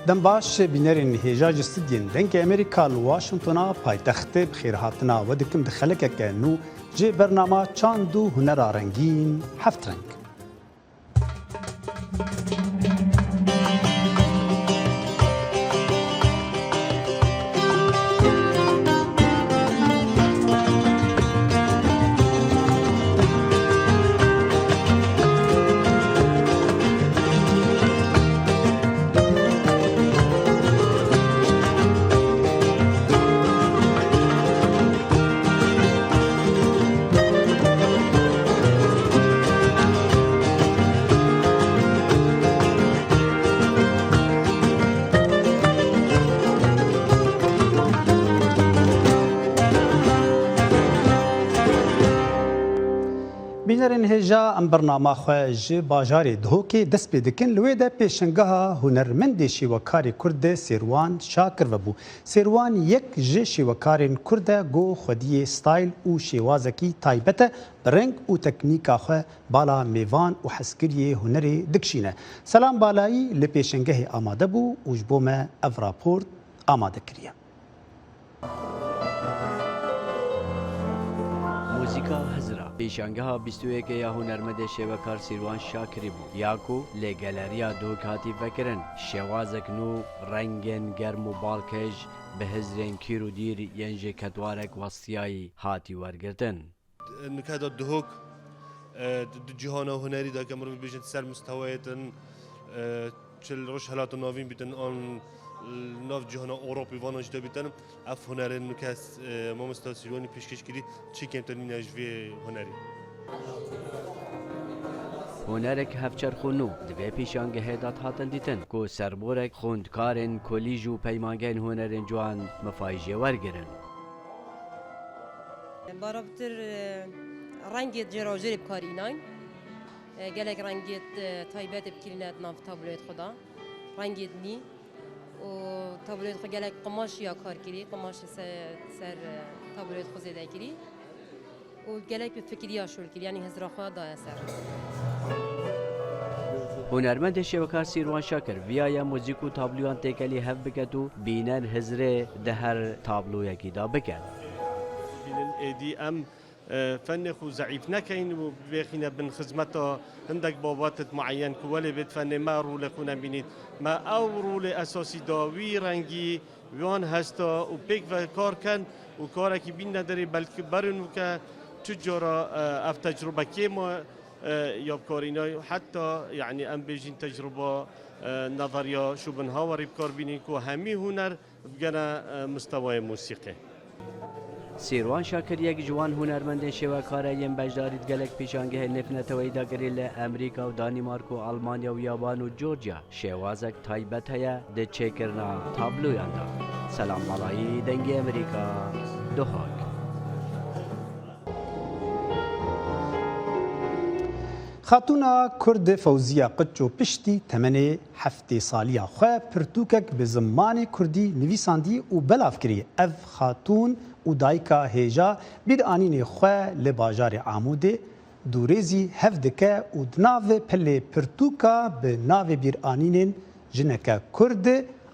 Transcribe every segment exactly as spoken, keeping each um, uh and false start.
Dem baş, bînerên hêja ji stûdyên Dengê Amerîka li Washingtona paytextê bi xêrhatina we dikim di xelekeke nû ji bernama Çand û Hunera Rengîn Heft Reng. Bînerên hêja, em bernama xwe ji bajarê Duhokê dest pê dikin. Li wê de pêşengeha hunermendê şêwekarê Kurd de Sêrwan Şakir vebû. Sêrwan yek ji şêwekarên Kurd e ku xwediyê stayl û şêwazekî taybet e, bi reng û teknîka xwe bala mêvan û hezkiriyê hunerê dikişîne. Selam Balayî li pêşengehê amade bû û ji bo me ev raport amade kiriye. Muzîka Hizra, pêşangeha bîst û yekê ya hunermendê şêwekar Sîrwan Şakirî bû, ya ku li Galeriya Duhok hatî vekirin. Şêwazek nû, rengên germ û balkêş bi hizrên kîr û dîr yên ji ketwarek westiyayî hatî wergirtin. Nuke de Duhok, e, di, di cîhana hunerî de ke mirov bêjin ser mistewayê din, e, çi li Rojhilata Navîn bîtin, an li nav cîhana Ewropî vana jî de bîtin, ev hunerên nuke, e, mamosta Sîrwanî pêşkêş kirî, çi kêmtir nîne ji vê hunerî. Hunerek hevçerx û nû di vê pêşangehê de dihatin dîtin, ku serborek xwendkarên kolîj û peymangehên hunerên ciwan mifayî jê wergirin. Barabtir, e, rengê cêrajêrê bi kar înayn. E, gelek rengê, e, taybetê bikirîne di nav tabloyê xwe de. Rengê nî û tabloyê xwe gelek qimaşî ya kar kirî, qimaşê se-, ser, e, tabloyê xwe zêde kirî. Û gelek bi fikiriya şûl kirî, yanî hizra xwe daye ser. Hunermendê şêwekar Sîrwan Şakir viya ya muzîk û tabloyan têkelî hev biket û bîner hizrê di her tabloyekî de biket. Jînin êdî em, e, fenê xwe zeîf nekeyin û bêxîne bin xizmeta hindek babetet mueyen ku welê bêt fenê me rolê xwe nemînît. Me ew rolê esasî da wî rengî, wan hesta û pêk ve kar ken û karekî bîne derê belkî berin û ke tu cara, e, ev tecrube kêm e, ya bikarînay heta, yanî em bêjin tecruba, e, nezeriya şûbinhawerî bikar bînin ku hemî huner bigene, e, mistewayê musîqê. Sîrwan Şakir yek ji wan hunermendên şêwekar e yên beşdarî di gelek pêşangehên nêvneteweyî de kirî li Amerîka û Danîmark û Almanya û Yaban û Georgia. Şêwazek taybet heye di çêkirina tabloyan de. Selam Balayî, Dengê Amerîka, Duhok. Xatûna Kurd Fewziya Qiço piştî temenê heftê saliya xwe pirtûkek bi zimanê kurdî nivîsandî û belav kirî. Ev xatûn û dayika hêja bîranînê xwe li bajarê Amûdê dûrêzî hev dike û di nav pilê pirtûka bi navê Bîranînên Jineke Kurd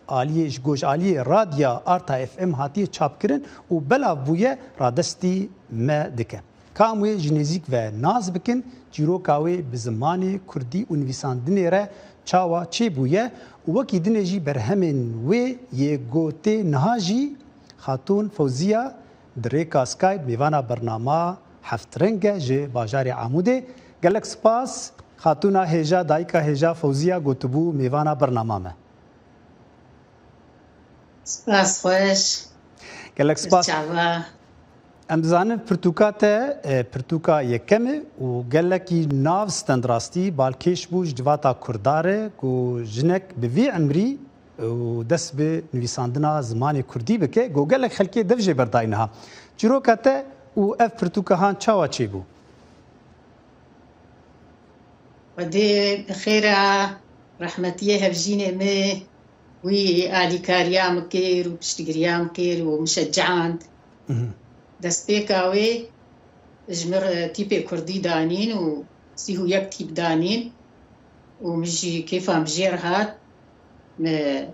aliyê, ji goj aliyê Radya Arta F M hatiye çapkirin û belav bûye, radestî me dike. Kam wê ji nêzîk ve nas bikin, çîroka wê bi zimanê kurdî û nivîsandinê re çawa çêbûye û wekî dinê jî berhemên wê yê ku tê niha jî Xatûn Fewziya di rêka Skype mêvana bernama Heft Reng e ji bajarê Amûdê. Gelek spas. Xatûna hêja, dayika hêja Fewziya gotibû mêvana bernama me. Spas xweş. Gelek spas. Çava. Em dizanin pirtûka te, e, pirtûka yekem e û gelekî nav stend rastî balkêş bû ji civata Kurda re ku jinek bi vî emrî û dest bi nivîsandina zimanê kurdî bike, ku gelek xelkê dev jê berdayî niha. Çîroka te û ev pirtûka han çawa çêbû? Xwedê bi xêra rehmetiyê hevjînê min wî alîkariya min kir û piştgiriya min kir û min şecand. Mhm. Destpêka wê ji min re tîpê kurdî danîn û sîh û yek tîp danîn û min jî kêfa min jê re hat. Min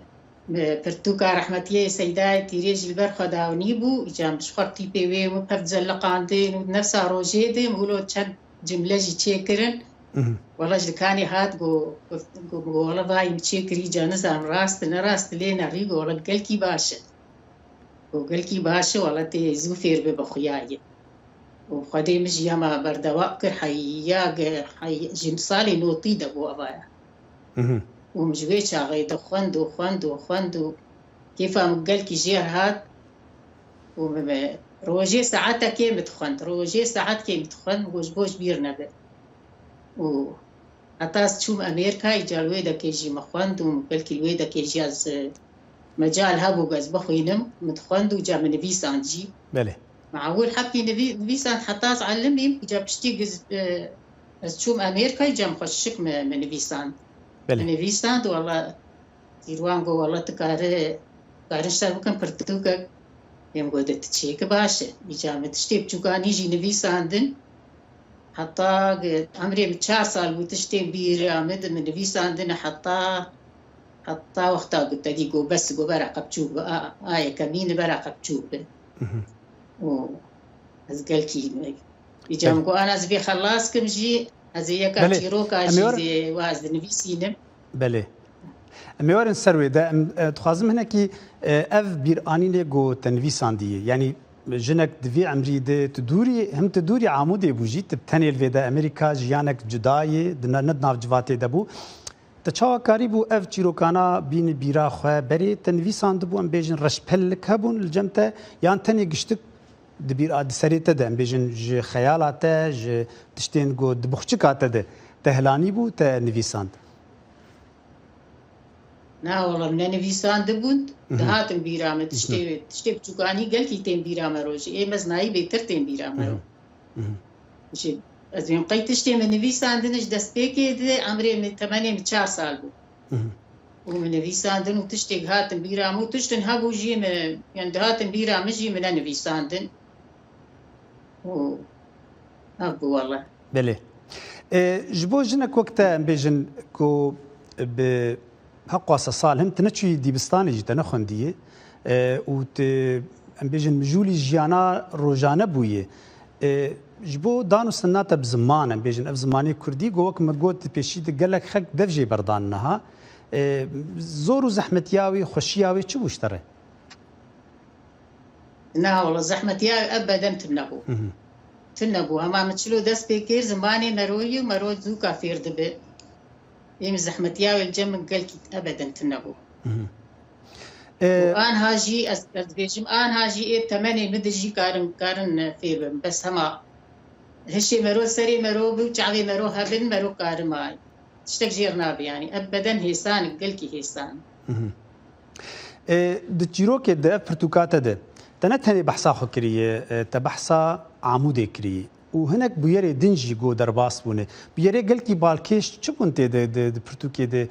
Pirtûka rehmetiyê Seydayê Tîrê jî li ber xwe dawnî bû. Îca min ji xwe tîpê wê min pir diceliqandin û nefsa rojê de min wilo çend cimle jî çêkirin. Mhm. Wela ji dikanê hat got, got, got, wela vayî min çêkirî, îca nizanim rast e, ne rast e, lê nerî got, wela gelkî baş e. Got, gelkî baş e, wela tê zû fêr bibe xuya ye. Û Xwedê min jî hema berdewam kir, heya ge-, hey-, ji salê notî de bû ava ye. Mhm. Û min ji wê çaxê de xwend û xwend û xwend û kêfa min gelkî jêr hat. Û min, min rojê saetekê min dixwend, rojê saetkê min dixwend, min got, ji bo ji bîr nebe. Û heta ez çûm Amerîka, îca li wê dekê jî min xwend û belkî li wê dekê jî ez, e, mecal hebû ez bixwînim, min dixwend û ca min nivîsand jî. Belê. Min ewil hebkî nivî-, nivîsand heta ez elimîm, îca piştî giz-, e, ez çûm Amerîka, îca min xwe şik min, min nivîsand. Belê. Min nivîsand, wela Sîrwan got, wela tu kare, karin ser bikin pirtûkek. Êm got, tu çêki baş e. Îca min tiştê biçûkanî jî nivîsandin. Heta ge-, emrê min çar sal bû, tiştên bîra min di min nivîsandine heta, heta wexta got, te dî got, bes got, bera qe biçûk be, a, a yekemîn bera qe biçûk be. Mhm. Û ez gelkî me. Îca min got, ana ez vê xelas kim jî, ez ê yeka çîroka jî zê wa ez dinivîsînim. Belê. Em ê werin ser wê de, em, e, dixwazim hinekî, e, ev bîranînê ku te nivîsandî ye. Yanî jinek di vî emrî de tu dûrî, him tu dûrî Amûdê bû jî, tu bi tenê li vê de Amerîka jiyanek cuda yê, di ne, ne di nav civatê de bû. Te çawa karîbû ev çîrokana bînî bîra xwe berê? Te nivîsandibû, em bêjin reşpellik hebûn li cem te, yan tenê giştik di bîra, di serê te de, em bêjin ji xeyala te, ji tiştên ku di buxçika te de te hilanî bû, te nivîsand? Na, wela min nenivîsandibûn, Mhm. dihatin bîra me, tiştê, Mhm. tiştê biçûkanî gelkî tên bîra me rojê. Ê meznayî bêtir tên bîra me ro. Mhm. Mhm. Ji, ez bêm qey tiştê min nivîsandin ji destpêkê de, emrê min, temenê min çar sal bû. Mhm. Û min nivîsandin û tiştêk hatin bîra min û tiştin hebû jî min, yani dihatin bîra min jî min nenivîsandin. Û ev bû wele. Belê. E, ji bo jinek wek te, em bêjin ku bi heqwasa sal hin tu neçûyî dîbistanê jî te nexwendiye, e, û tu, em bêjin, mijûlî jiyana rojane bûye. E, ji bo dan û stendina te bi ziman, em bêjin, ev zimanê kurdî, ku wek me got, di pêşî de gelek xelk dev jê berdan niha. E, zor û zehmetiya wî, xweşiya wê çi bû ji te re? Na, wele zehmetiya ebeden tune bû. Mhm. Tune bû. Hema min çilo dest pê kir, zimanê mero yî û mero zûka fêr dibe. Ê min zehmetiya wê li cem min gelkî ebeden tune bû. Mhm. Û Ee, anha jî ez, ez dibêjim, anha jî ê temenê min de jî karin, karin fêr bim. Bes hema hişê mero, serê mero bi û çavê mero hebin, mero karim ay. Tiştek jêr nabe, yanî ebeden hêsan, gelkî hêsan. Mhm. E, di çîrokê de, ev pirtûka te de, te ne tenê behsa xwe kiriye, e, te behsa Amûdê kiriye. Û hinek bûyerê din jî ku derbas bûne. Bûyerê gelkî balkêş çi bûn tê de, de, di pirtûkê de?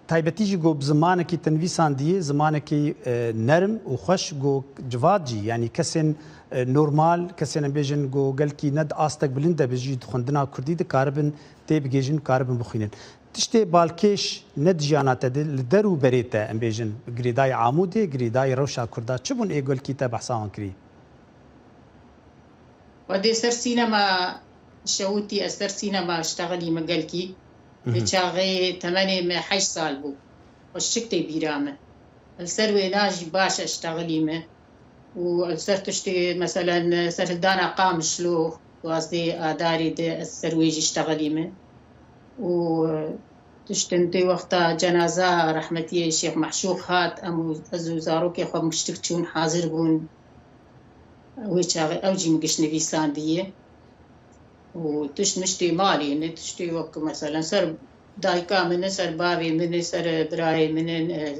Taybetî jî ku bi zimanekî te nivîsandiye, zimanekî, e, nerm û xweş ku civat jî, yanî kesên, e, normal, kesên em bêjin ku gelkî ne di astek bilind de be jî di xwendina kurdî dikaribin têbigêjin, karibin bixwînin. Tiştê balkêş ne di jiyana te de, li der û berê te, em bêjin, girêdayî Amûdê, girêdayî rewşa Kurda, çi bûn ê gelkî te behsa wan kirî? Xwedê ser sînema şewitî, ez ser sînema ştexilî min gelkî. Mhm. Vê çaxê temenê me heşt sal bû. Xweşik tê bîra min. Li ser wêna jî baş ez ştexilî min. Û li ser tiştê, meselen, serhildana Qamişlo, duwazdeh Adarê de ez ser wê jî ştexilî me. Û tiştin tê wexta cenaza rehmetiyê Şêx Mehşûq hat, em û ez û zarokê xwe miştik çûn hazir bûn. Wê çaxê ew jî min giş nivîsandiye. Û tişt miştê malê ne, tiştê wek, meselen, ser dayika min e, ser bavê min e, ser birayê min in, e,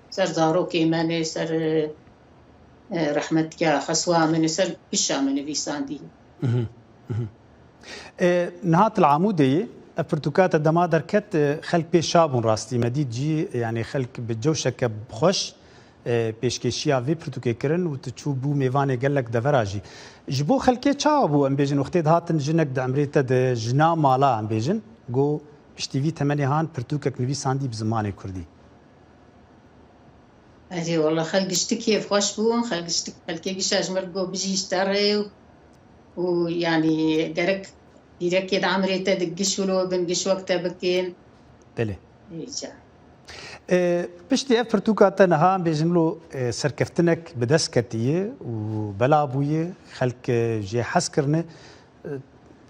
ser zarokê me ne, ser, e, e, rehmetiya xeswa min e, ser pişa min nivîsandî. Mhm, mhm. E, niha tu li Amûdê yî, ev pirtûka te dema derket, e, xelk pê şa bûn rastî. Me dît jî, yanî xelk bi cewşeke xweş, e, pêşkêşiya vê pirtûkê kirin û tu çû bû mêvanê gelek devera jî. Ji bo xelkê çawa bû, em bêjin, wextê dihatin jinek di emrê te de, jina mala, em bêjin, got, piştî vî temenê han pirtûkek nivîsandî bi zimanê kurdî? Erê, wela xelk giştik kêfxweş bûn, xelk giştik, xelkê gişa ji mir got, "Bijî ji te re." Û, yanî, gerek pîrekê di emrê te di giş wilo bin, giş wek te bikin. Belê. Îca. E, piştî ev pirtûka te niha, em bêjin lo, e, serkeftinek bi dest ketiye û bela bûye, xelk, e, jê hez kirine. E,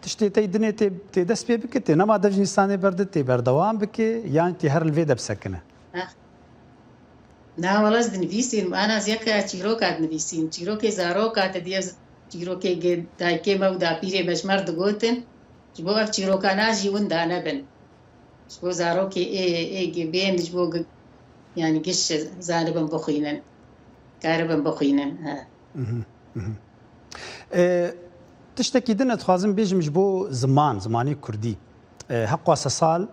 tiştê te yî dinê tê, tê dest pê bike, tê nema dev ji nîsanê berde, tê berdewam bike, yan tê her li vê de bisekine? Na, wela ez dinivîsînim. Ana ez yeka çîroka dinivîsînim. Çîrokê zaroka te diye, çîrokê ge-, dayikê me û dapîrê me ji me re digotin. Ji bo ev çîrokana jî winda nebin. Ji bo zarokê ê, ê ge-, bên ji bo ge-, yanî giş zanibin bixwînin. Karibin bixwînin. He. Mhm, mhm. E, tiştekî din ez dixwazim bêjim ji bo ziman, zimanê kurdî. E, heqwa sesal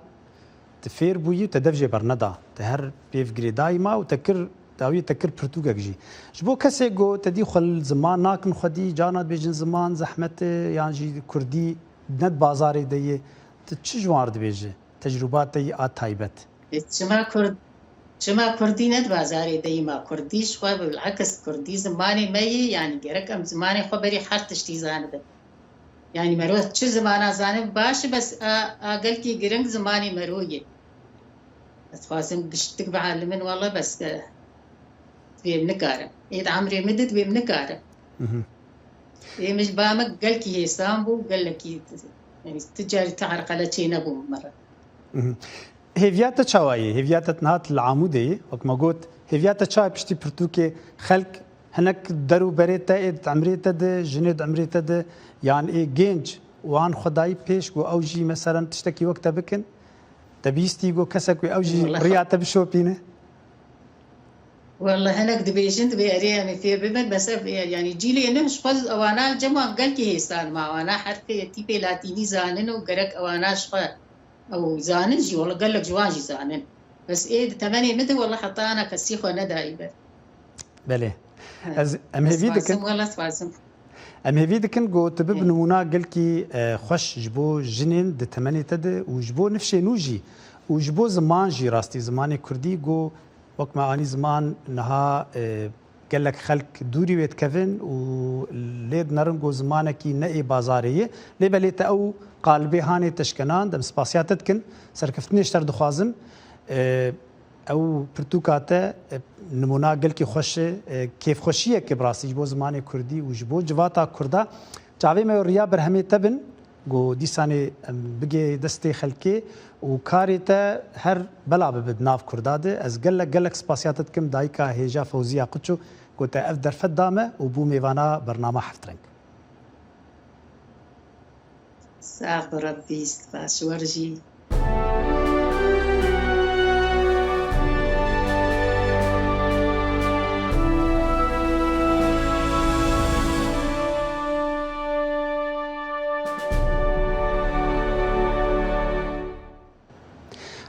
tu fêr bûyî û te dev jê berneda. Te her pêv girêdayî ma û te kir, dawiyê te kir pirtûkek jî. Ji bo kesê ku te dî xwe li ziman nakin xwedî, carna dibêjin ziman zehmet e, yan jî kurdî ne di bazarê de ye. Tu çi ji wan re dibêjî? Tecrûba te yî a taybet. E, çima kurd, çima kurdî ne di bazarê de yî ma? Kurdî ji xwe bilekis kurdî zimanê me yê, yanî gerek em zimanê xwe berî her tiştî zanibin. Yanî mero çi zimana zane baş e, bes a, a gelkî giring zimanê mero ye. Ez dixwazim giştik bialimin, wela bes, e, divêm nikarim. Ê di emrê min de divêm nikarim. Mhm. Ê min ji ba min gelkî hêsan bû, gelekî, yanî ti carî ti erqele çê nebû min re. Mhm. Hêviya te çawa ye? Hêviya te niha tu li Amûdê yî. Wek me got, hêviya te çawa piştî pirtûkê xelk hinek der û berê te ê di emrê te de, jinê di emrê te de, yan ê gênc wan xwe dayî pêş ku ew jî meselen tiştekî wek te bikin? Te bihîstî ku kesek wê ew jî Wele riya te bişopîne? Wele hinek dibêjin, dibê erê em ê fêr bibin, bes ev, yanî cîlê nû ji xwe ewana cema gelkî hêsan ma, ewana herfê tîpê latînî zanin û gerek ewana ji xwe ew zanin jî, wele gelek ji wan jî zanin. Bes ê di temenê min de wele heta ana kesî xwe nedayî ber. Belê. He. Ez, em Ez hêvî dixwazim, dikin. Wele dixwazim. Em hêvî dikin ku tu bib Ê. nimûna gelkî, e, xweş ji bo jinên di temenê te de û ji bo nifşên nû jî û ji bo ziman jî, rastî zimanê kurdî ku wek me anî ziman niha, e, gelek xelk dûrî wê dikevin û lê dinerin ku zimanekî ne ê bazarê ye. Lê belê te ew qalibê hanê te şikenan, dem spasiya te dikin. Serkeftinê ji te re dixwazim. E, Ew pirtûka te, e, nimûna gelkî xweş e, e, kêfxweşiyeke bi rastî ji bo zimanê kurdî û ji bo civata kurda. Çavê me riya berhemê te bin, ku dîsanê em bigê destê xelkê û karê te her bela bibe di nav kurda de. Ez gelek, gelek spasiya te dikim, dayika hêja Fewziya Qiço, ku te ev derfet da me û bû mêvana bernama Heft Reng. Sax bi Rebbî, spas ji we re jî.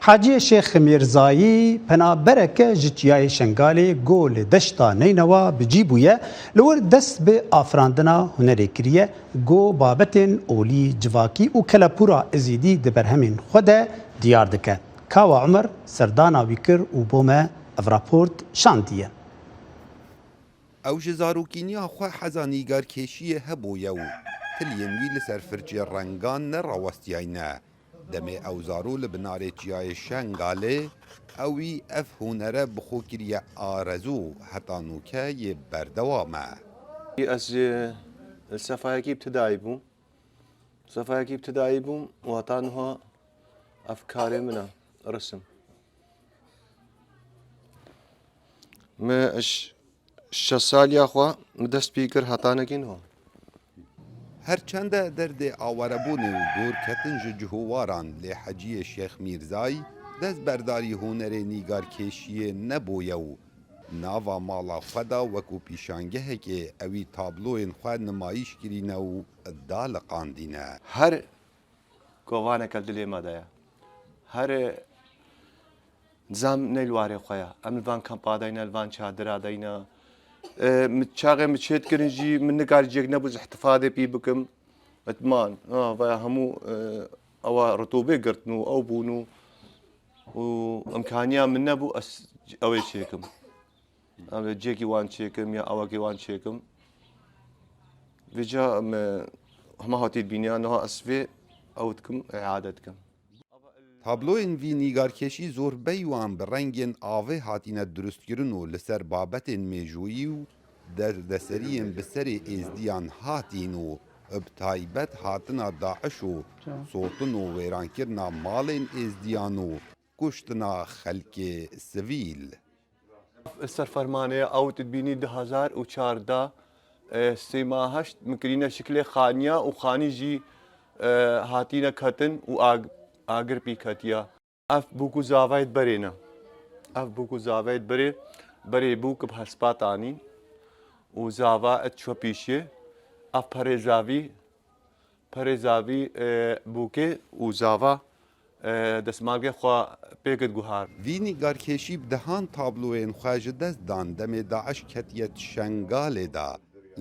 Haciyê Şêx Mîrzayî penabereke ji Çiyayê Şengalê ku li deşta Neynewa bi cî bûye, li wir dest bi afirandina hunerê kiriye, ku babetên olî, civakî û kelepûra Êzîdî di berhemên xwe de diyar dike. Kawa Umer serdana wî kir û bo me ev raport şandiye. Ew ji zarokîniya xwe heza nîgarkêşiyê hebûye û tiliyên wî li ser firçê rengan nerawestiyayne. Demê ew zaro li binarê Çiyayê Şengalê, ewî ev hunere bi xwe kiriye arezû, heta nûke yê berdewam e. Ez ji sefayekî ibtidayî bûm. Sefayekî ibtidayî bûm û heta niha ev karê min e, risim. Me ji şeş saliya xwe min dest pê kir heta nekî niha. Her çende derdê awerebûnê û dorketin ji cihowaran, lê Heciyê Şêx Mîrzay destberdarî hunerê nîgarkêşiyê nebûye û nava mala xwe de wekû pîşangehekê ewî tabloyên xwe nimayîş kirîne û daliqandîne. Her kovaneke dilê me de ye. Her, e, nizam ne li warê xwe ye. Em li van kampa deyne, li van çadira deyne. E, min çaxê min çêdikirin jî min nikarî cêk nebû ji ihtifadê pî bikim. Etman, ha, vaya hemû, e, ewa ritobê girtin û ew bûn û, û imkaniya min nebû ez ew ê çêkim. Em ê cihekî wan çêkim ya awakê wan çêkim. Vêca em, e, hema hatî dibîniya niha ez vê ew dikim, îade dikim. Tabloyên vî nîgarkêşî zorbey wan bi rengên avê hatine dirustkirin û li ser babetên mêjûyî û derdeseriyên bi serê êzdiyan hatîn û bi taybet hatina DAIŞ û sotin û wêrankirina malên êzdiyan û kuştina xelkê sivîl. Ser fermanê ew tu dibînî du hezar û çardeh, e, sê ma heşt min kirîne şikilê xaniya û xanî jî, e, hatîne ketin û ag-, agir pî ketiya. Ev bûk û zavayê berê ne. Ev bûk û zavayê berê, berê bûk bi hespat anîn û zava et ço pîşê. Ev perê zavî, perê zavî, e, bûkê û zava, e, destmalgê xwe pêk guhar. Vî nîgarkêşî bi dehan tabloyên xwe ji dest dan demê DAIŞ ketiye Şengalê de.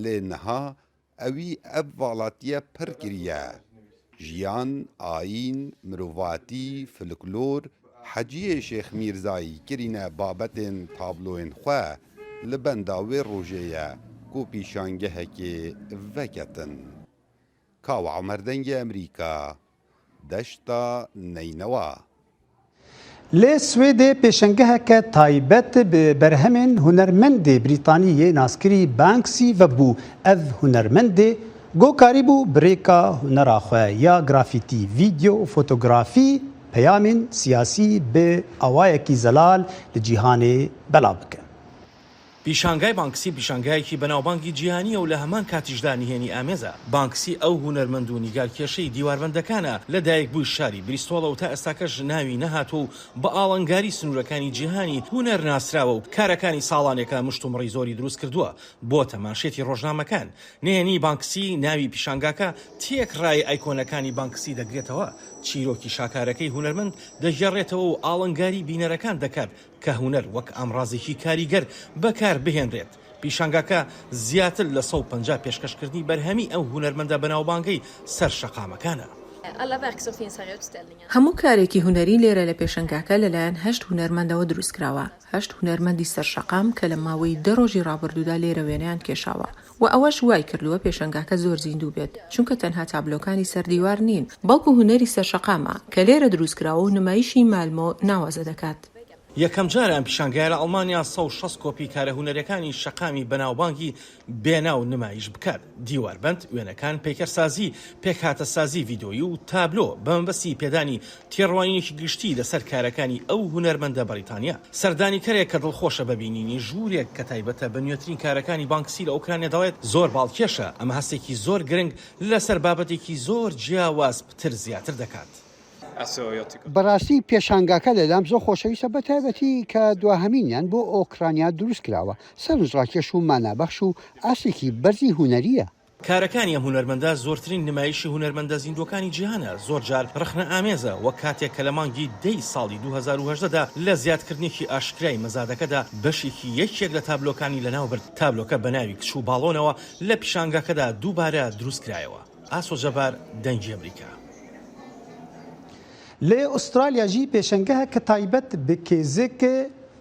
Lê niha ewî ev valatiye pir kiriye. Jiyan, ayîn, mirovatî, folklor, Heciyê Şêx Mîrzayî kirîne babetên tabloyên xwe li benda wê rojê ye ku pîşangehekê veketin. Kawa Omer, Dengê Emerîka, Deşta Neynewa. Li Swêdê pêşengeheke taybet bi berhemên hunermendê Brîtanî yê naskirî Banksy vebû. Ev hunermendê ku karîbû bi rêka hunera xwe ya grafîtî, vîdeo û fotografî peyamên siyasî bi awayekî zelal li cîhanê belav bike. پیشانگای بانکسی پیشانگایەکی بەناوبانگی جیهانیە و لە هەمان کاتیشدا نهێنی ئامێزە. بانکسی ئەو هونەرمەند و نیگارکێشەی دیواربەندەکانە لە دایکبووی شاری بریستۆڵە و تا ئێستاکەش ناوی نەهاتووە و بە ئاڵنگاری سنوورەکانی جیهانی هونەر ناسراوە و کارەکانی ساڵانێکە مشتومڕی زۆری دروست کردووە بۆ تەماشێتی ڕۆژنامەکان. نهێنی بانکسی ناوی پیشانگاکە تێکڕای ئایکۆنەکانی بانکسی دەگرێتەوە. چیرۆکی شاکارەکەی هونەرمەند دەگێڕێتەوە و ئاڵنگاری بینەرەکان دەکات کە هونەر وەک ئامڕازێکی کاریگەر بەکار بهێنرێت. پیشانگاکە زیاتر لە سەد و پەنجا پێشکەشکردنی بەرهەمی ئەو هونەرمەندە بەناوبانگەی سەر شەقامەکانە. هەموو کارێکی هونەری لێرە لە پێشەنگاکە لەلایەن هەشت هونەرمەندەوە دروستکراوە، هەشت هونەرمەندی سەرشەقام کە لە ماوەی دە ڕۆژی ڕابردوودا لێرە وێنەیان کێشاوە و ئەوەش وای کردووە پێشەنگاکە زۆر زیندوو بێت، چونکە تەنها تابلۆکانی سەر دیوار نین، بەڵکو هونەری سەرشەقامە کە لێرە دروستکراوە و نمایشی مالمۆ ناوازە دەکات. یەکەم جارە ئەم پیشانگایە لە ئەڵمانیا سەد و شەست کۆپی کارە هونەریەکانی شەقامی بەناوبانگی بێناو نمایش بکات. دیواربەند، وێنەکان، پەیکەرسازی، پێکهاتەسازی ڤیدیۆیی و تابلۆ بە مەبەستی پێدانی تێڕوانینێکی گشتی لەسەر کارەکانی ئەو هونەرمەندە بەریتانیا. سەردانیکەرێک کە دڵخۆشە بە بینینی ژوورێک کە تایبەتە بە نوێترین کارەکانی بانکسی لە ئۆکرانیا دەڵێت زۆر باڵکێشە، ئەمە هەستێکی زۆر گرنگ لەسەر بابەتێکی زۆر جیاواز پتر زیاتر دەکات. بەڕاستی پێشانگاکە لەلام زۆر خۆشەویستە، بە تایبەتی کە دواهەمینیان بۆ ئۆکرانیا دروست کراوە. سەرنجڕاکێش و مانابەخش و ئاستێکی بەرزی هونەریە. کارەکانی ئەم هونەرمەندە زۆرترین نمایشی هونەرمەندە زیندووەکانی جیهانە، زۆر جار ڕخنە ئامێزە، وەک کاتێک کە لە مانگی دەی ساڵی دوو هەزار و هەژدە دا لە زیادکردنێکی ئاشکرای مەزادەکەدا بەشێکی یەکێک لە تابلۆکانی لەناو برد. تابلۆکە بە ناوی کچ و باڵۆنەوە لە پیشانگاکەدا دووبارە دروست کرایەوە. ئاسۆ جەبار، دەنگی ئەمریکا. Lê Ustralya jî pêşengeheke taybet bi kêzik,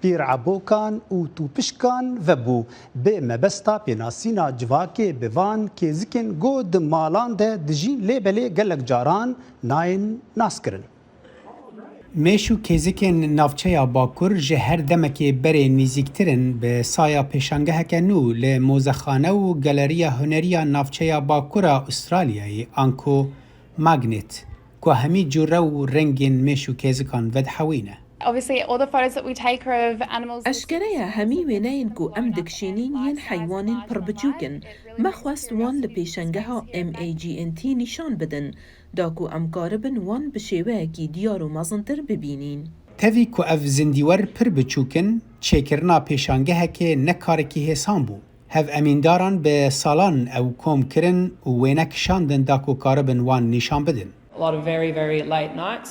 pîrebokan û tûpişkan vebû, bi mebesta pênasîna civakê bi van kêzikên ku di malan de dijîn lê belê gelek caran nayên naskirin. Mêş û kêzikên navçeya Bakur ji her demekê berê nîzîktir in, bi saya pêşangeheke nû li Mozexane û Galeriya Huneriya Navçeya Bakur a Ustralyayê, anku Magnet, ku hemî cûre û rengên mêş û kêzikan vedihewîne. Eşkere ye, hemî wêneyên ku em dikişînîn yên heywanên pir biçûk in. Me xwest wan li pêşengeha M A G N T nîşan bidin, da ku em karibin wan bi şêweyekî diyar û mezintir bibînîn. Tevî ku ev zindîwer pir biçûk in, çêkirina pêşangehekê ne karekî hêsan bû. Hevemîndaran bi salan ew kom kirin û wêne kişandin da ku karibin wan nîşan bidin.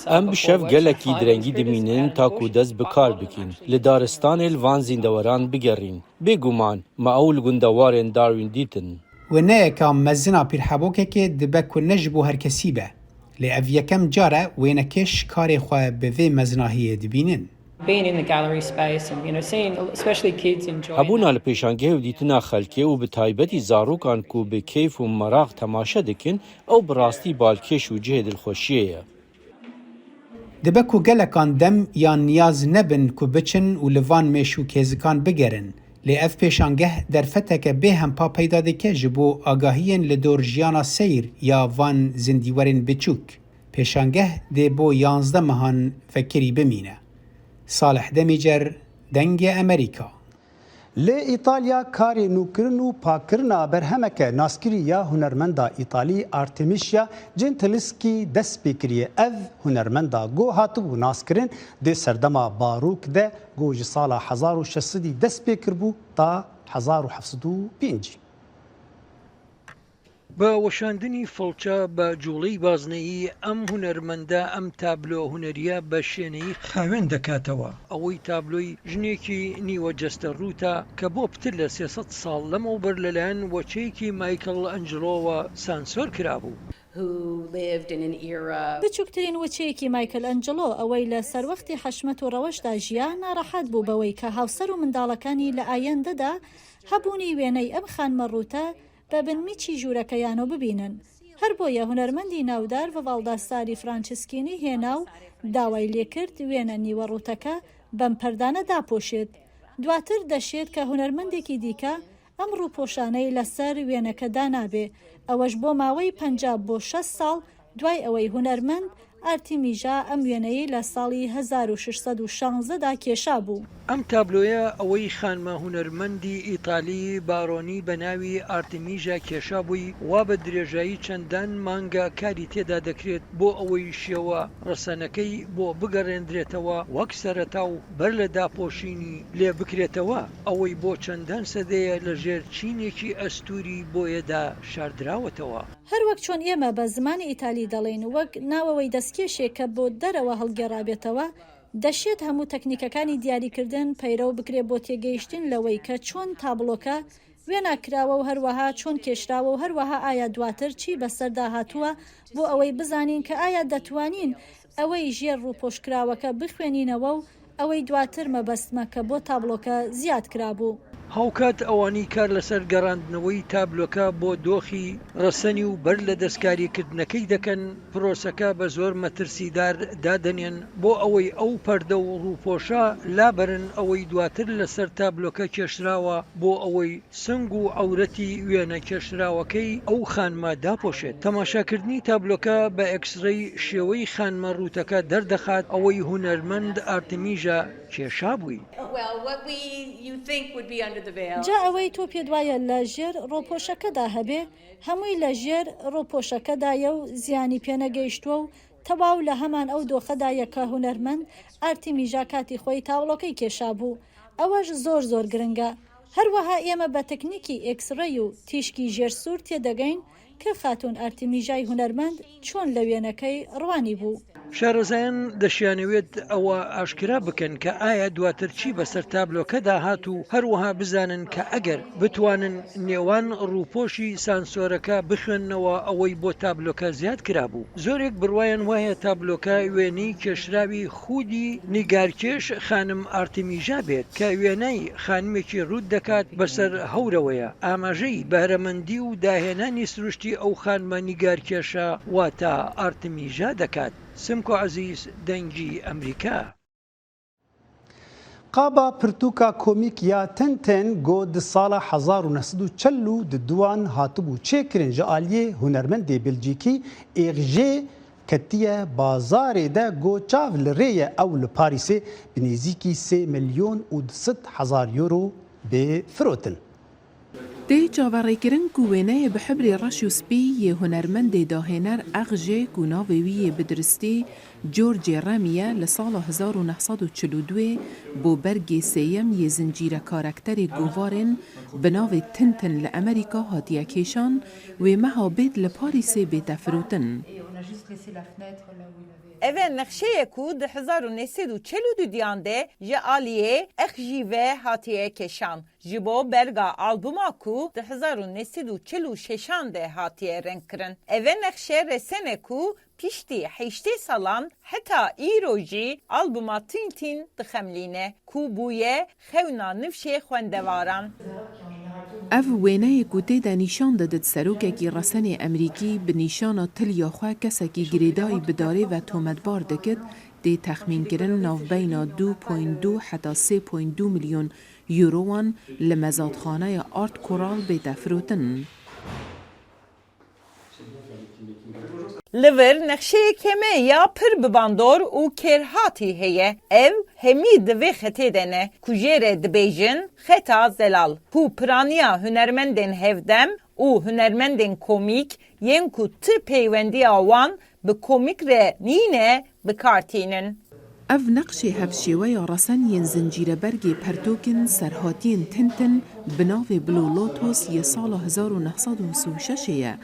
Em bi şev gelekî direngî dimînin ta ku dest bi kar bikin, li daristanê li van zîndeweran bigerîn. Bêguman, me ew li gundewarên Darwin dîtin. Wêneyeka mezin a pîrhebokekê dibe ku ne ji bo herkesî be. Lê ev yekem car e wênekêş karê xwe bi vê mezinahiyê dibînin. Being in the gallery space and, you know, seeing especially kids enjoying Hebûna li pêşangehê û dîtina xelkê û bi taybetî zarokan ku bi keyf û meraq temaşe dikin, ew bi rastî balkêş û cihê dilxweşiyê ye. Dibe ku gelekan dem yan niyaz nebin ku biçin û li van mêş û kêzikan bigerin, lê ev pêşangeh derfeteke bê hempa peyda dike ji bo agahiyên li dor jiyana seyr ya van zindîwerên biçûk. Pêşangeh dê bo yanzdeh mehan vekirî bimîne. Salih Demîcer, Dengê Emerîka. Li Îtalya karê nûkirin û pakkirina berhemeke naskirî ya hunermenda Îtalî Artemisia Gentileschi dest pê kiriye. Ev hunermenda ku hatibû naskirin di serdema barok de ku ji sala hezar û şeş sedî dest pê kiribû ta hezar û heft sed û pêncî. بە وەشاندنی فڵچە بە جوڵەی بازنەیی، ئەم هونەرمەندە ئەم تابلۆ هونەرییە بە شێنەیی خاوێن دەکاتەوە. ئەوەی تابلۆی ژنێکی نیوە جەستە ڕووتە کە بۆ پتر لە سێ سەد ساڵ لەمەوبەر لەلایەن وەچەیەکی مایکڵ ئەنجلۆوە سانسۆر کرابوو. بچووکترین وچەیەکی مایکل ئەنجلۆ، ئەوەی لە سەروەختی حەشمەت و ڕەوەشدا ژیا، ناڕەحەت بوو بەوەی کە هاوسەر و منداڵەکانی لە ئایەندەدا هەبوونی وێنەی ئەم خانمە ڕووتە بە بن میچی ژوورەکەیانەوە ببینن. هەر بۆیە هونەرمەندی ناودار ڤڤاڵدا ساری فرانچسکینی هێنا و داوای لێکرد وێنە نیوە ڕووتەکە بەم پەردانە داپۆشێت. دواتر دەشێت کە هونەرمەندێکی دیکە ئەم ڕووپۆشانەی لەسەر وێنەکە دانابێ، ئەوەش بۆ ماوەی پەنجا بۆ شەست ساڵ دوای ئەوەی هونەرمەند ئارتیمیژا ئەم وێنەی لە ساڵی هەزار و شەش سەد و شانزە دا کێشابوو. ئەم تابلۆیە ئەوەی خانمە هونەرمەندی ئیتالی بارۆنی بە ناوی ئارتیمیژا کێشابووی وا بە درێژایی چەندان مانگە کاری تێدا دەکرێت بۆ ئەوەی شێوە ڕەسەنەکەی بۆ بگەڕێندرێتەوە وەک سەرەتا و بەر لە داپۆشینی لێ بکرێتەوە، ئەوەی بۆ چەندان سەدەیە لە ژێر چینێکی ئەستووری بۆیەدا شاردراوەتەوە. هەر وەک چۆن ئێمە بە زمانی ئیتالی دەڵێین، وەک ناوەوەی دەستکێشێک کە بۆ دەرەوە هەڵگێڕابێتەوە، دەشێت هەموو تەکنیکەکانی دیاریکردن پەیرەو بکرێ بۆ تێگەیشتن لەوەی کە چۆن تابلۆکە وێنا کراوە و هەروەها چۆن کێشراوە و هەروەها ئایا دواتر چی بەسەردا هاتووە بۆ ئەوەی بزانین کە ئایا دەتوانین ئەوەی ژێر ڕووپۆشکراوەکە بخوێنینەوە و ئەوەی دواتر مەبەستمە کە بۆ تابلۆکە زیاد کرابوو. هاوکات ئەوانەی کار لەسەر گەڕاندنەوەی تابلۆکە بۆ دۆخی ڕەسەنی و بەر لە دەستکاریکردنەکەی دەکەن، پرۆسەکە بە زۆر مەترسیدار دادەنێن بۆ ئەوەی ئەو پەردە و ڕووپۆشە لابەرن ئەوەی دواتر لەسەر تابلۆکە کێشراوە بۆ ئەوەی سنگ و عەورەتی وێنە کێشراوەکەی ئەو خانمە داپۆشێت. تەماشاکردنی تابلۆکە بە ئێکسڕەی شێوەی خانمە ڕووتەکە دەردەخات ئەوەی هونەرمەند ئارتمیژە کێشابووی. جا ئەوەی تۆ پێت وایە لە ژێر ڕۆپۆشەکەدا هەبێ، هەمووی لە ژێر ڕۆپۆشەکەدایە و زیانی پێنەگەیشتووە و تەواو لە هەمان ئەو دۆخەدایە کە هونەرمەند ئارتیمیژا کاتی خۆی تاوڵۆکەی کێشابوو. ئەوەش زۆر زۆر گرنگە. هەروەها ئێمە بە تەکنیکی ئێکسڕەی و تیشکی ژێر سوور تێدەگەین کە خاتوون ئارتیمیژای هونەرمەند چۆن لە وێنەکەی ڕوانی بوو. شارەزایان دەشیانەوێت ئەوە ئاشکرا بکەن کە ئایا دواتر چی بەسەر تابلۆکەدا هات و هەروەها بزانن کە ئەگەر بتوانن نێوان ڕووپۆشی سانسۆرەکە بخوێننەوە ئەوەی بۆ تابلۆکە زیاد کرابوو. زۆرێک بڕوایان وایە تابلۆکە وێنەی کێشراوی خودی نیگارکێش خانم ئارتیمیژا بێت کە وێنەی خانمێکی ڕووت دەکات بەسەر هەورەوەیە. ئاماژەی بەهرەمەندی و داهێنانی سروشتی ئەو خانمە نیگارکێشە واتە ئارتیمیژا دەکات. سمکۆ عەزیز، دەنگی ئەمریکا. Qaba pirtûka komîk ya Tintin ku di sala hezar û neh sed û çel û duan hatibû çêkirin ji aliyê hunermendê Belcîkî Hergé ketiye bazarê de ku çav li rê ye ew li Parîsê bi nêzîkî sê milyon û du sed hezar euro bê firotin. Tê çaverêkirin ku wêneyê bi hibrê reş û spî yê hunermendê dahêner Hergé ku navê wî yê bi diristî Giorgio Remy ye, li sala hezar û neh sed û çil û duyê bo bergê sêyem yê zincîre karekterê govarên bi navê Tintin li Amerîka hatiye kêşan, wê meha bêt li Parîsê bête firotin. Ev e nexşeyê ku di hezar û neh sed û çel û dudiyan de ji aliyê Hergé ve hatiye kêşan. Ji bo berga albuma ku di hezar û neh sed û çil û şeşan de hatiye rengkirin. Ev e nexşe resenê ku Piştî heştê salan heta îro jî albuma Tintin dixemlîne ku bûye xewna nifşê xwendevaran. Ev wêneyê ku tê de nîşan didit serokekî resenê Emerîkî bi nîşana tiliya xwe kesekî girêdayî bi darê ve tometbar dikit, tê texmînkirin navbeyna du point du heta sê point du milyon eurowan li mezatxaneya Art Coral bête firotin. Li vir nexşeyeke me ya pir bi bandor û kêrhatî heye. Ev hemî di vê xetê de ne ku jê re dibêjin Xeta Zelal, ku piraniya hunermendên hevdem û hunermendên komîk yên ku ti peywendiya wan bi komîk re nîne bi kar tînin. Ev neqşê hevşêweya resen yên zincîrebergê pertokên serhatiyên Tintin bi navê Blue Lotus yê sala hezar û neh sed û sî û şeş ê ye,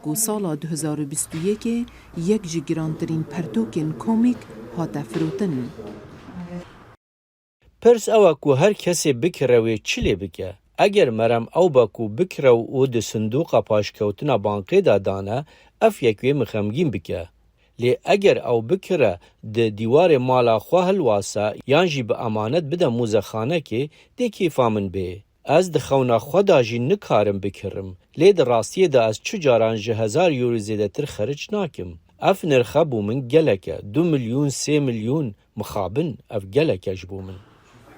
ku sala du hezar û bîst û yekê yek ji girantirîn pertokên komîk hate firotin. Pirs ew e ku her kesê bikire wê çi lê bike? Eger merem ew be ku bikire û di sindoqa paşkewtina bankê de dane, ev yek wê min xemgîn bike. Lê eger ew bikire di dîwarê mala xwe hilwase yan jî bi emanet bide mûzexanekê, dê kêfa min bê. Ez di xewna xwe de jî nikarim bikirim. Lê di rastiyê de ez çi caran ji hezar euro zêdetir xeric nakim. Ev nirxe bo min gelek e. Du milyon, sê milyon, mixabin, ev gelek e ji bo min.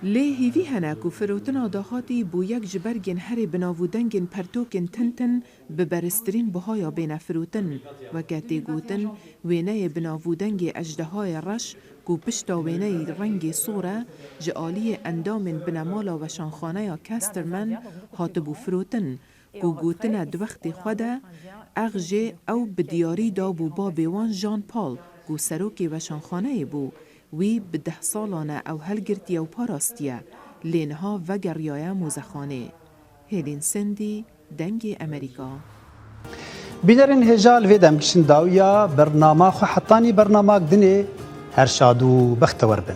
Lê hêvî hene ku firotina dahatî bo yek ji bergên herê bi nav û dengên pertokên Tintin bi beriztirîn bihaya bêne firotin. Weke tê gotin, wêneyê bi nav û dengê Ejdehayê Reş ku pişta wêneyî rengê sor e, ji aliyê endamên binemala weşanxaneya Casterman hatibû firotin, ku gotine di wextê xwe de, ex jê ew bi diyarî dabû babê wan Jean Paul, ku serokê weşanxaneyê bû, wî bi deh salan e ew helgirtiye û parastiye, lê niha vegeriyaye mûzexanê. Hêlîn Sendî, Dengê Emerîka. Bînerên hêja li vê demkişin dawiya bernama xwe hetanî bernamak dinê her şad û bextewer bin.